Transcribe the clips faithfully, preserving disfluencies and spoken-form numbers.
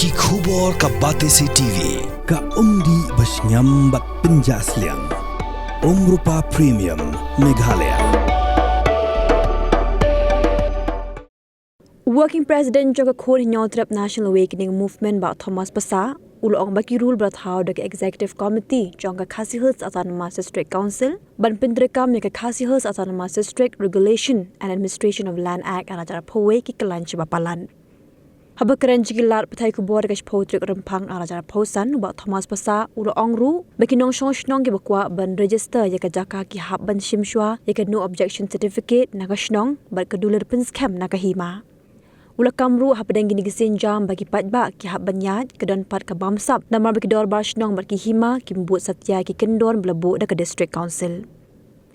Ki khubor ka Batesi T V, ka umdih ba shngiam bad pynjah sliang. Umrupa Premium, Meghalaya. Working President jong ka Khun Hynñiewtrep National Awakening Movement, Bah Thomas Passah, u la ong ba ki rule ba la thaw da ka Executive Committee jong ka Khasi Hills Autonomous District Council ban pyntreikam ïa ka Khasi Hills Autonomous District Regulation and Administration of Land Act ar hajar arphew wei ki kylla shibun palat. Haba kren sha ki lad pathai khubor ha ka shiphew tarik Rymphang ar hajar arphew san, u Bah Thomas Passah u la ong ruh ba ki nongshong shnong kiba kwah ban register ïa ka jaka ki hap ban shim shuwa ïa ka No Objection Certificate na ka shnong bad ka dulir pynskhem na ka hima. U la kam ruh hapdeng kine ki sienjam ba ki paidbah ki hap ban ïaid, ka don pat ka bamsap namar ba ki dorbar shnong bad ki hima kim bud satia ïa ki kyndon ba la buh da ka District Council.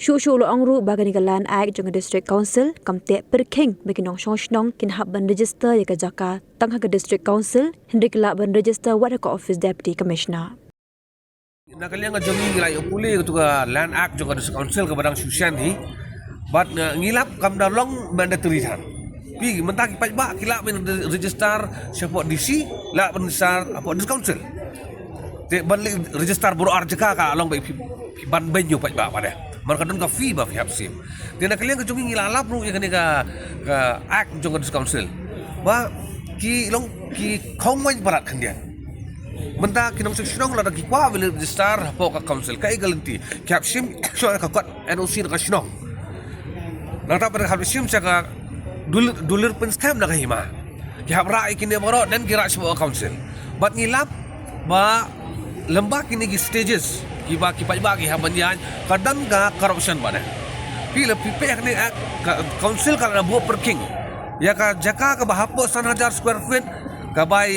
Shuh shuh u la ong ruh ba kane ka Land Act jong ka District Council kam teh pyrkhing ba ki nongshong shnong kin hap ban register ïa ka jaka tang ha ka District Council, hynrei ki lah ban register wat ha ka ophis Deputy Commissioner. Na ka liang ka jong ngi, ngi la ïoh pule ïa katu ka Land Act jong ka District Council kaba dang shu shen hi. Bad, eh, ngi lap kam da long mandatory than. Phi mynta ki paidbah ki lah ban re-, register shapoh D C, lah ban register shapoh District Council. Te ban leh register baroh ar jaka ka long ba phi, phi ban beiñ ïa u paidbah pat de. Namar ka don ka fee ba phi hap shim. Te na ka liang ka jong ngi, ngi la lap ruh ïa kane ka, ka Act jong ka District Council. Ba ki long ki khong waiñ palat khyndiat. Mynta ki nongshong shnong lada ki kwah ban leit register hapoh ka council, kaei ka lynti? Ki hap shim sha ka kot N O C na ka shnong. Nangta pat ki hap shim sha ka dul-, dulir pynskhem na ka hima. Ki hap rah ïa kine baroh, then ki rah shapoh ka council. Bad ngi lap ba lem bad kine ki stages kiba ki paidbah ki hap ban ïaid, ka don ka corruption pat de. Phi la phi peit ha kane, eh, ka council ka la buh pyrkhing ïa ka jaka kaba hapoh san hajar square feet, ka bai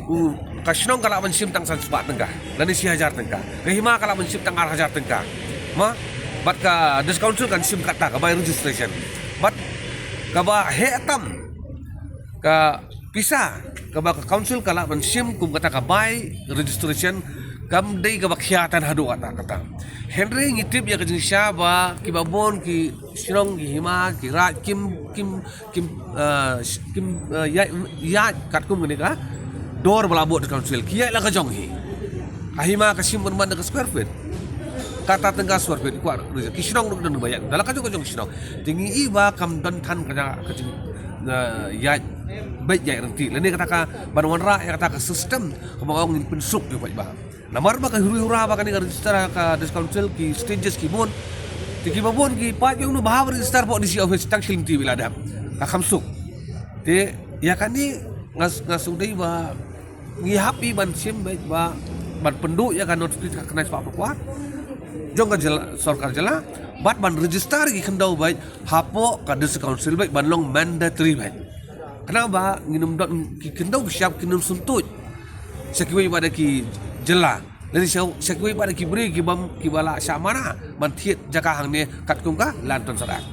u, ka shnong ka lah ban shim tang san spah tyngka lane shi hajar tyngka. Ka hima ka lah ban shim tang ar hajar tyngka. Mo, bad ka District Council kan shim katta, ka bai registration. Bad kaba heh tam, ka pisa kaba ka council ka lah ban shim kum kata ka bai registration kam dei kaba khia than haduh katta katta. Hynrei ngi tip ïa ka jingshisha ba kiba bun ki shnong, ki hima, ki raid kim, kim, kim, eh, sh-, kim, eh, ïaid, ïaid katkum kane ka dor ba la buh da ka council, ki ïaid la ka jong hi. Ka hima ka shim ban ban da ka square feet, kata tyngka square feet, kwah ki shnong ruh don ba ïaid da la ka jong ka jong ki shnong. Te ngi i ba kam don than ka jing, eh, ïaid beit ïaid ryntih lane kata ka ban wanrah ïa kata ka system kaba ong ngin pynsuk ïa u paidbah. Namar ba ka huri hura ba kane ka register ka District Council, ki stages ki bun. Te kiba bun ki paid ki ong ba hap register hapoh D C office, tang shi lynti ba la dep, ka kham suk. Te ïa kane nga s-, nga sngewdei ba ngi hap i ban shim beit ba ban pynduh ïa ka notification, ka kynhun spah pyrkhat jong ka jylla, sorkar jylla, bad ban register ki khyndew beit hapoh ka District Council beit ban long mandatory beit. Khnang ba ngin ym don ki khyndew ki shyiap kin ym sngewthuh sha kiwei pat de ki jylla lane sha, sha kiwei pat de ki briew ki bym, kiba la shah mana ban thied jaka hangne katkum ka Land Transfer Act.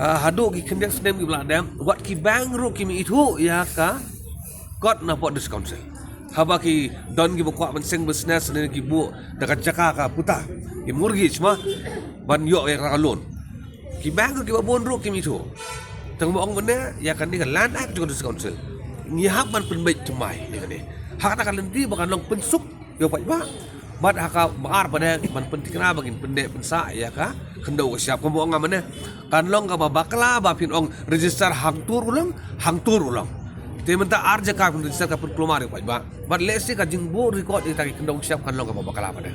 Ha, haduh ki khyndiat snem kiba la dep, wat ki bank ruh kim ithuh ïa ka kot napoh District Council. Haba ki don kiba kwah ban seng business ne ki buh da ka jaka ka puta, ki mortgage mo, ban ïoh ïa ka loan, ki bank ruh kiba bun ruh kim ithuh. Tang ba ong mynne ïa kane ka Land Act jong ka District Council ngi hap ban pynbeit thymmai ïa kane. Ha kata ka lynti ba kan long pynsuk ïa u paidbah. Bad ha kaba ar pat de ban pynthikna ba ngin pyndeh pynsah ïa ka khyndew ka shyiap, kumba ong nga mynne. Kan long kaba bakla ba phin ong register hangto ruh long, hangto ruh long. Te mynta ar jaka phin register ka pynkulmar ïa u paidbah. Bad lehse ka jingbuh record ïa kita ki khyndew ki shyiap kan long kaba bakla pat de.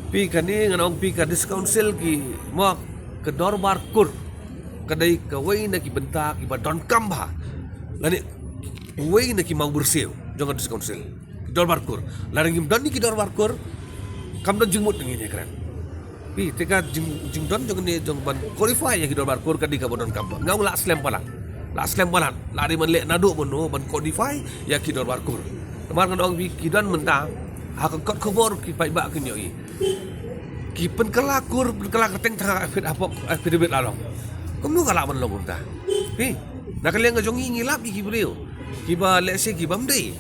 Phi, kane ngan ong phi, ka District Council ki, mo, ka dorbar kur ka dei kawei na ki bynta kiba donkam bha lane kawei na ki mawbyrsiew jong ka District Council. Ki dorbar kur. Lada ngim don ïa ki dorbar kur, kam don jingmut ngi ïakren. Phi, te ka jing, jingdon jong ne jong ban codify ïa ki dorbar kur ka dei kaba donkam bha. Nga ong lah slem palat. Lah slem palat. Lah dei ban leh naduh mynno ban codify ïa ki dorbar kur. Namar ngan ong phi, ki don mynta ha ka kot khubor ki paidbah kin ïohi. Ki pynkylla kur, pynkylla kyrteng tang ha affid-, hapoh affidavit la long. Kumno ka lah ban long kumta? Phi, na ka liang ka jong ngi, ngi lap ïa ki briew kiba lehse ki bym dei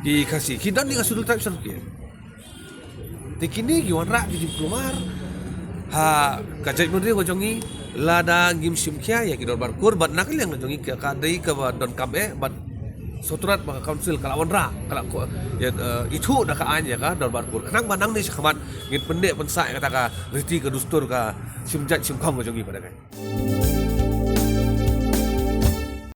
ki Khasi, ki don ïa ka Scheduled Tribe certificate. Te kine ki wanrah ki jingkulmar ha ka jaitbynriew ka jong ngi lada ngim shim khia ïa ki dorbar kur. Bad na ka liang ka jong ngi ka, ka dei kaba donkam eh, bad Sutrat ba ka council ka la wanrah, ka la ko, ïa, eh, ithuh da ka aiñ ïa ka dorbar kur. Khnang ba nangne shakhmat ngin pynneh pynsah ïa kata ka riti ka dustur ka shim jait shim khong ka jong ngi pat da ka.